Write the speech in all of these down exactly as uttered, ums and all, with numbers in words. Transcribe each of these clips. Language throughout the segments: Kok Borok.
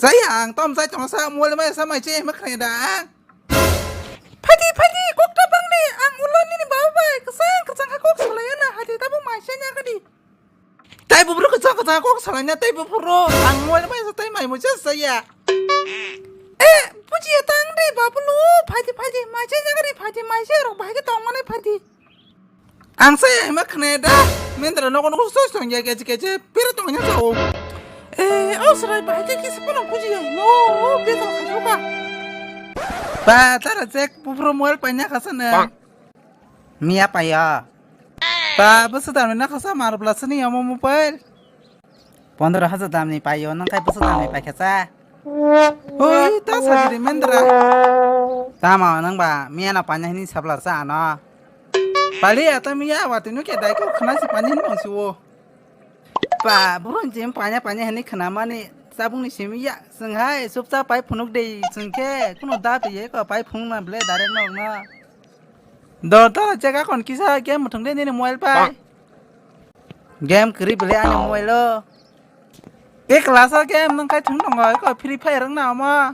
Chaya ang tom chai tong sa mobile mai sa mai che ma khre da. Phaidi phaidi kok ta bang ni ang ulo nini baba bai kwchang kwchang kha kok salai na hadi ta bo mai se nya gadi. Tai bubru kwchang kwchang kok salai na tai bubru ang mobile mai sa tai mai mo che sa ya. Eh, buji ya tang de babu lu phaidi phaidi mai che nya gadi phaidi mai se rok bai ke tong mane phaidi. Ang se ma khne da. Mendra nogo nogo so so ya keche keche pira tong ya sao. Eh, o srai ba ke kisi pono buji ya. No, o beto khajuka. Ba tara check bufro mobile paina khasa na. Miya paya. Ba busu da na khasa mar bla sini amo mobile. Pondro hajar damni paio, nang khai bwswk damni paikha cha? Oi, ta sajiri mendra. Tamo nang ba, miya no panya hini sablar cha ano. Pali ata miya, wati no ke dai ko khna si panya hini bangsi o. Ba, burun jim panya panya hini khna mani, sabung ni simi ya, sung hai, sup cha pai phunuk dei, sung khe, kuno da pe ye ko pai phung na ble dare nok na. Do ta cheka kon kisa game thung de nini mobile pai. Game kwrwi belai ani mobile o. E class o game nang kai thung tongo, eko Free Fire wng na omo.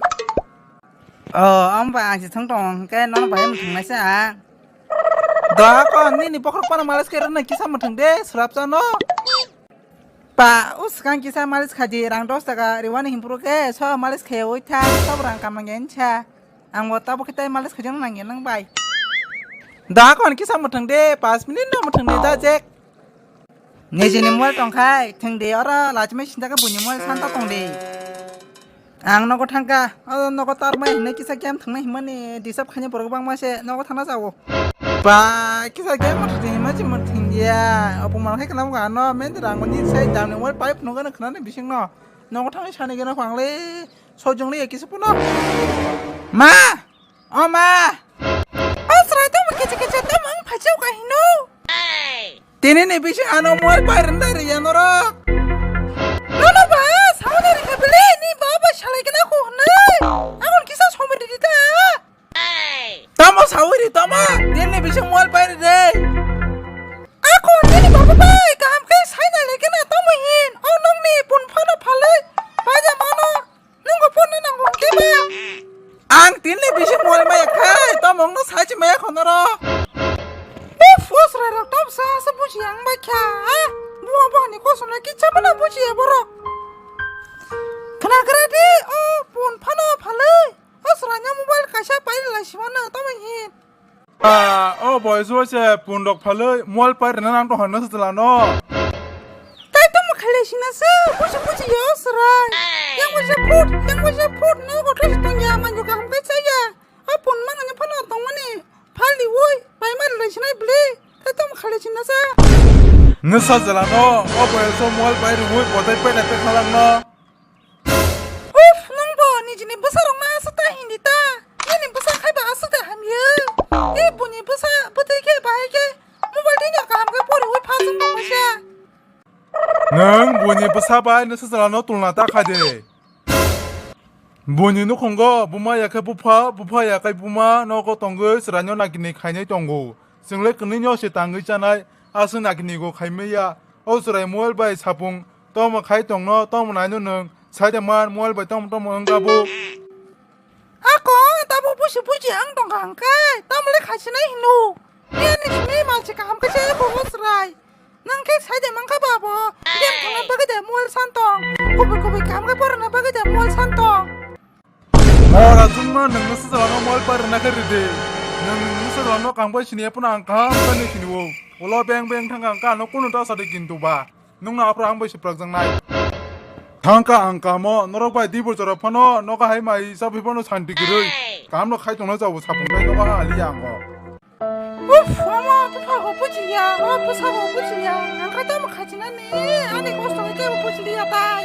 O, omo bai ang se thung tongo, hwnkhe nono bai muthung naisa ang. Doha ko nini bokhorok phano malis khe rwna kisa muthung de, swrap chano. Pa, o swkang kisa malis khaidi, rang dos taka rwani himpuru khe, so malis khe oi tha, so rang kamang gen cha. Ang bo tabo khe tai malis khaijang nang gen nang bai. Da kon kisa muthung de, pas minute no muthung de da jek. Nijini mobile tongkhai, thwng de oro lachimai sinta khe buini mobile santa tong de. Ang nogo thangkha, o nogo tarmai hinwi kisa game thwngnai hinmani disturb khaina borok bangma se nogo thangna jago. Ba, kisa game thwngdi hinma se thwngya, obo mano khe khna buka ano, men rang ni sai damni mobile pipe nogo khna ni bising no. Nogo thangni sani gena khangle, sojong le kisa puno. Ma! O ma! O chwrai tamo kicha kicha tamo wng phaijak ka hino? Tini ni bising ano mobile pai rwna rwya norok. Nono ba, sawi rwkha bele, ni baba salai gena ko hwnwi. Akon kisa somoi rwdi ta. Tamo sawi ri tamo, tini ni bising mobile pai rwdi. Akon nini baba bai kaham khe sai nai lai gena tamo hin. O nokni pun phano phalwi, pai da mano. Nungbo phone no nango khe ba? Ang tinni bisi mol maya khai, tamo wngno sachi maya khonoro. Uff, usra rok tam sa sa buji ang bai kha. Buwa buwa ni kosom na kicha mana buji ya borok. Khna gra di, o phone phano phalwi. Usra nya mobile kaisa pai lai simana tamo hin. Ah, o boys, o se pundok phalwi mol pai rwna nang tong hwnwi swtwlano. Tai tamo khailai sina se, busi busi yo swrai. Yang busi phut, yang busi phut, no go thai tong ya, manju kaham kai chaya. A pun mang ani phano tong mani, phali woi, pai mari lai sinai bli. Tai tamo khailai sina se. Nwsa jwlano, o boys o mol pai rwui botai pai dai pai khalangno. Uff, nwng bo nijini bwsarokno aswk ta hindi ta? Nini bwsa khai ba aswk ta hamya? Tei buini bwsa bwtwi khe bahai khe mobile twino kaham khe poriwi phaswk tongma se. Nwng buini bwsa bai nwsa chwlano tulna ta khai de. Buini nukhungo buma ya khe bupha, bupha ya khe buma nogo tongwi chwraino nagini khainai tongo. Chwngle kwnwino se tangwi chanai, aswk nagini go khaimaya. O chwrai mobile bai sapung, tamo khai tongno, tamo naino nwng, saida man mobile bai tamo tamo wngkha bo. Ako, tabuk busi busi ang tongkha hwnkhe, tamo le khaisinai hino. Nini simi malsi kaham khe se bo o chwrai. Nwng khe saida mankha ba bo, game thangna bagwi de mobile san tong, kubui kubui kaham khe porana bagwi de mobile san tong. Mora chwngma nwng nwsa chwlano mol pai rwna khe rwdi. Nwng nwsa chwlano kang bai sini phano ang kaham khe nwi sini o. Ulo beng beng thang kha ang kha ano kunu ta sadi kintu ba. Nwng no aphra ang bai se prak jang nai. Thang kha ang kamo norok bai di bojor phano nogo hai mai sa bai phano santi kwrwi. Kaham no khai tongna jabo sapung bai nogo ha ali ang o. Uff, omo bupha bo bujiya, o bwsa bo bujiya, ang kha tamo khajinani, ani kosto khe kebo bujiliya tai.